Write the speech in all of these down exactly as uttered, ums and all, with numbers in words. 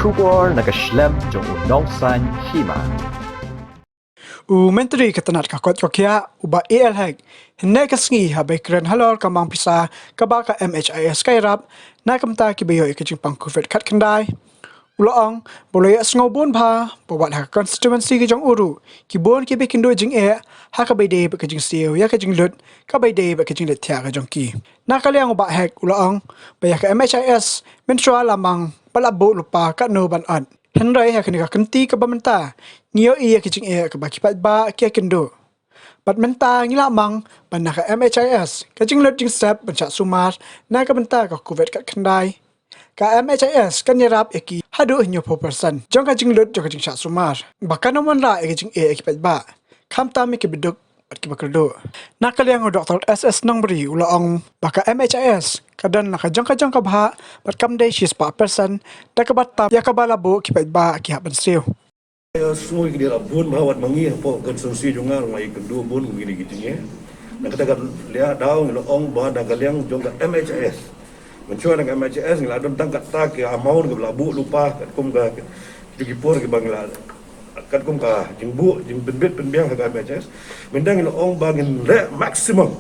Khubor na ka shlem jong u nongsan hima. U Myntri ka tnat ka koit ka khiah, u Bah A L Hek, hynne ka sngi haba kren halor ka mang pisa kaba ka M H I S ka ïarap na ka bynta kiba ïoh ïa ka jingpang covid khatkhyndai. U la ong ba u la ïohsngew bun bha ba wat ha ka constituency ka jong u ruh ki bun kiba kynduh jingeh ha kaba ïadei bad ka jingsiew ïa ka jinglut kaba ïadei bad ka jingleit thiah ka jong ki. Na ka liang u Bah Hek u la ong ba ïa ka M H I S mynshuwa la mang ba la buh lypa katno ban ot. Hynrei ha kane ka kynti kaba mynta ngi ïohi ïa ka jingeh kaba ki paidbah ki ïakynduh. Bad mynta ngi la mang ba na ka M H I S ka jinglut jingstep ban shah sumar na ka bynta ka covid khatkhyndai. Ka M H I S kan ïarap ïa ki haduh hynñiewphew percent jong ka jinglut jong ka jingshah sumar, ba kan ym wanrah ïa ka jingeh ïa ki paidbah, khamtam ïa kiba duk bad kiba kyrduh. Na ka liang u Doktor S S Nongbri u la ong ba ka M H I S ka don la ka jong ka jong ka bhah bad kam dei shispah percent da kaba tam ïa kaba la buh ki paidbah ki hap ban siew. Ïa, sngew ïa ki dei la bun bha wat ma ngi hapoh constituency jong nga ruh nga ïakynduh bun kum kine ki jingeh. Na kata ka liang daw ngi la ong ba na ka liang jong ka M H I S, mynshuwa na ka M H I S ngi la don tang kata ka amount kaba la buh lypa katkum ka, jong ki por kiba ngi la, katkum ka jingbuh jingpynbit pynbiang ha ka M H I S. Mynta ngi la ong ba ngin leh maximum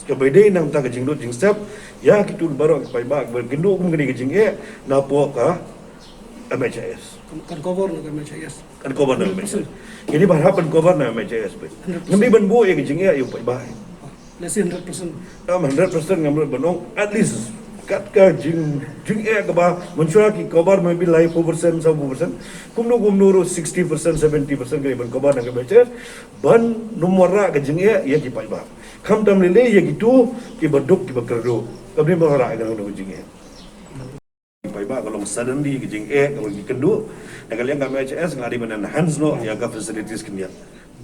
kaba ïadei nangta ka jinglut jingstep ïa kito baroh ki paidbah kiba kynduh kum kane ka jingeh napoh ka M H I S. Kan, kan cover na ka M H I S. Kan cover na ka M H I S. Hundred percent. Kine ba hap ban cover na M H I S peit. Hundred percent. Ngam dei ban buh ïa ka jingeh ïa u paidbah. Let's say hundred percent. Am, hundred percent ngam lut ban ong, at least kat ka jing, jingeh kaba mynshuwa ki cover maybe laiphew percent, sawphew percent. Kumno kumno ruh sixty percent, seventy percent ka dei ban cover na ka M H I S. Ban ym wanrah ka jingeh ïa ki paidbah. Khamtam lei lei ïa kito kiba duk kiba kyrduh. Kam dei ban wanrah ïa kano kano ka jingeh. Paidbah ka long suddenly ka jingeh kaba ki kynduh. Na ka liang ka M H I S nga dei ban enhance noh ïa ka facilities khyndiat.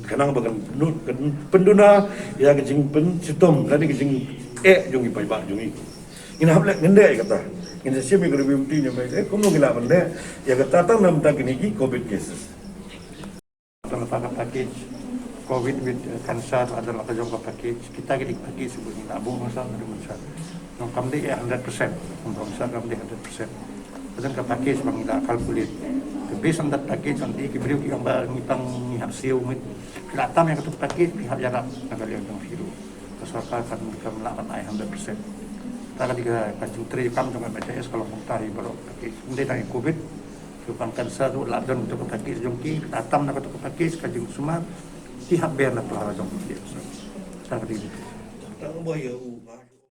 Khnang ba kan pyndu-, kan pynduna ïa ka jingpynshitom lane ka jingeh jong ki paidbah jong ngi. Ngin hap leh ngan leh ïa kata. Ngin sa shim ïa ka review meeting jong M H I S kumno ngi lah ban leh ïa kata tang namar kine ki covid cases. Tang ka package covid with, uh, cancer, ada la ka jong ka package. Kita ki dei package shuh ngi la buh mynshuwa, ngi la buh mynshuwa. Nong kam dei, eh, hundred percent. Nong kam dei hundred percent. Ka jong ka package ba ngi la calculate. Based on that package, on ki briew ki ong ba ngi pang ngi hap siew ngi. Ki la tam ïa katu ka package, ki hap ïarap na ka liang jong ki ruh. Ka sorkar kan, kan lah ban ai hundred percent. Ta ka dei ka, ka jingtrei kam jong ka M H I S ka long kumta hi baroh ka package. Ym dei tang ïa covid. Ki pang cancer ruh la don katu ka package jong ki, la tam na katu ka package ka jingsumar, ki hap bear na pla jong ki. Tang ka dei. Tang ba ïa u